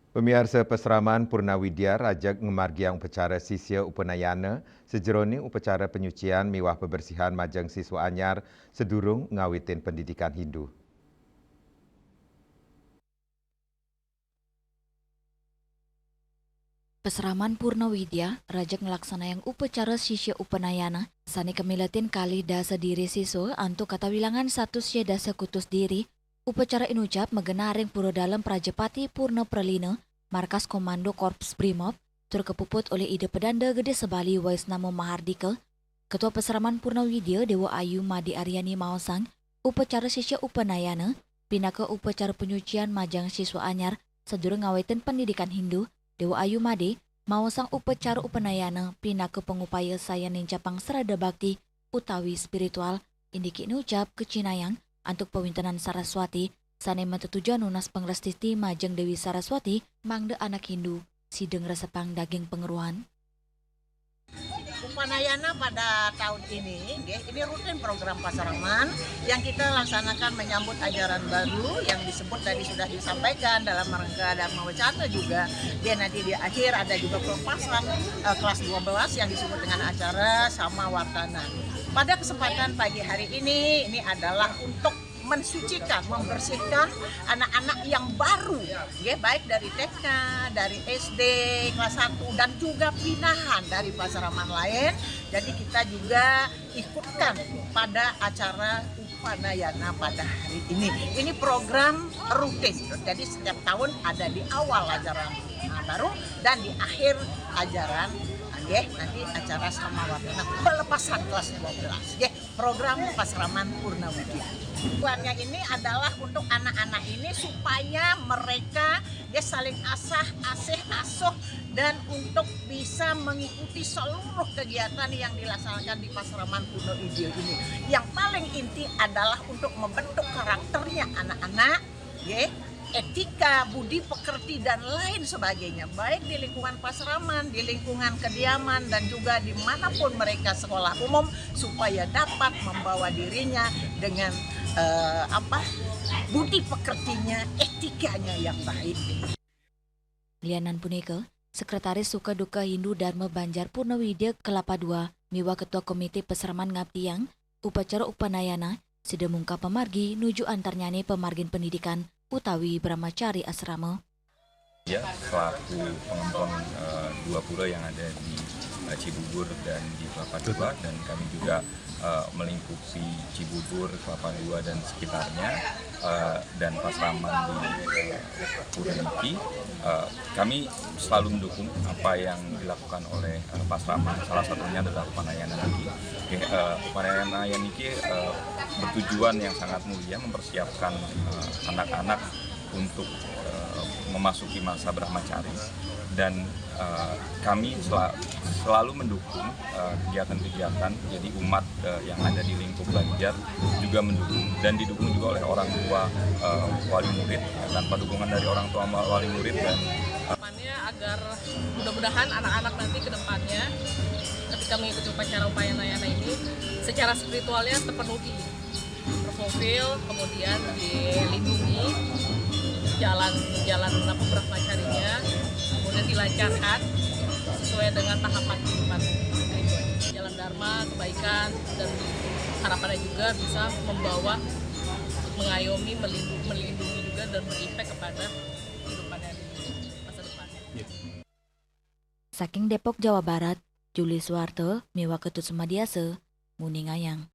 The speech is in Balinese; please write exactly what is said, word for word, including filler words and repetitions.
Pamiarsa, pasraman Purnawidya rajeg ngamargiang upacara sisya upanayana sajeroning upacara panyucian miwah pabersihan majeng siswa anyar sadurung ngawitin pendidikan Hindu. Pasraman Purnawidya rajeg nglaksanayang upacara sisya upanayana sane kamiletin kalih dasa diri siswa antuk katawilangan satus sia dasa kutus diri. Upacara inucap magenah ring Pura Dalem Prajapati Purna Pralina, markas Komando Korps Brimob, tur kapuput olih Ida Pedanda Gede Sebali Waisnama Mahardika. Ketua Pasraman Purnawidya Dewa Ayu Made Aryani maosang, upacara sisya upanayana pinaka upacara panyucian majeng siswa anyar sadurung ngawitin pendidikan Hindu. Dewa Ayu Made maosang upacara upanayana pinaka pangupaya sayan nincapang srada bakti utawi spiritual, indike inucap kacinayang antuk pawintenan Saraswati sane matetujon nunas pangrestiti majeng Dewi Saraswati mangda anak Hindu sida ngresepang daging pangeruhan. Upanayana pada tahun ini, nggih, ini rutin program pasraman yang kita laksanakan menyambut ajaran baru yang disebut tadi sudah disampaikan dalam rangka Dharma Wacana juga. Dia nanti di akhir ada juga pelepasan, eh, kelas dua belas yang disebut dengan acara Sama Wartana. Pada kesempatan pagi hari ini, ini adalah untuk mensucikan, membersihkan anak-anak yang baru, nggih, baik dari T K, dari S D kelas satu, dan juga pindahan dari pasraman lain. Jadi kita juga ikutkan pada acara upanayana pada hari ini. Ini program rutin, jadi setiap tahun ada di awal ajaran, nah, baru dan di akhir ajaran, nggih, nanti acara Sama Wartana, pelepasan kelas dua belas, nggih. Program Pasraman Purnawidya. Tujuannya ini adalah untuk anak-anak ini supaya mereka, ya, saling asah, asih, asuh, dan untuk bisa mengikuti seluruh kegiatan yang dilaksanakan di Pasraman Purnawidya ini. Yang paling inti adalah untuk membentuk karakternya anak-anak, nggih, etika, budi pekerti, dan lain sebagainya, baik di lingkungan pasraman, di lingkungan kediaman, dan juga dimanapun mereka sekolah umum, supaya dapat membawa dirinya dengan, eh, apa, budi pekertinya, etikanya yang baik. Lianan punika, Sekretaris Suka Duka Hindu Dharma Banjar Purnawidya Kelapa Dua miwah Ketua Komite Pasraman ngabdiang upacara upanayana sida mungkap pamargi nuju antarnyane pamargin pendidikan utawi brahmacari asrama. Ya, selaku pengempon, eh, dua pura yang ada di, eh, Cibubur dan di Kelapa Dua, dan kami juga, eh, melingkupi Cibubur, Kelapa Dua, dan sekitarnya, eh, dan pasraman di, eh, Pura niki, eh, kami selalu mendukung apa yang dilakukan oleh, eh, pasraman. Salah satunya adalah upanayana niki. Oke, eh, upanayana niki, eh, bertujuan yang sangat mulia, mempersiapkan, eh, anak-anak untuk, eh, memasuki masa brahmacari, dan, eh, kami sela-, selalu mendukung, eh, kegiatan-kegiatan. Jadi umat, eh, yang ada di lingkup Banjar juga mendukung, dan didukung juga oleh orang tua, eh, wali murid. Ya, tanpa dukungan dari orang tua ma-, wali murid dan, eh, harapannya agar mudah-mudahan anak-anak nanti ke depannya ketika mengikuti upacara upanayana ini secara spiritualnya terpenuhi, terfulfill, kemudian dilindungi jalan, jalan apa, brahmacarinya, kemudian dilancarkan sesuai dengan tahapan kehidupan berikutnya. Jalan dharma, kebaikan, dan harapannya juga bisa membawa, mengayomi, melindungi, melindungi juga dan berefek kepada kehidupannya di masa depannya. Saking Depok, Jawa Barat, Juli Suwarto miwah Ketut Sumadiasa, nguningayang.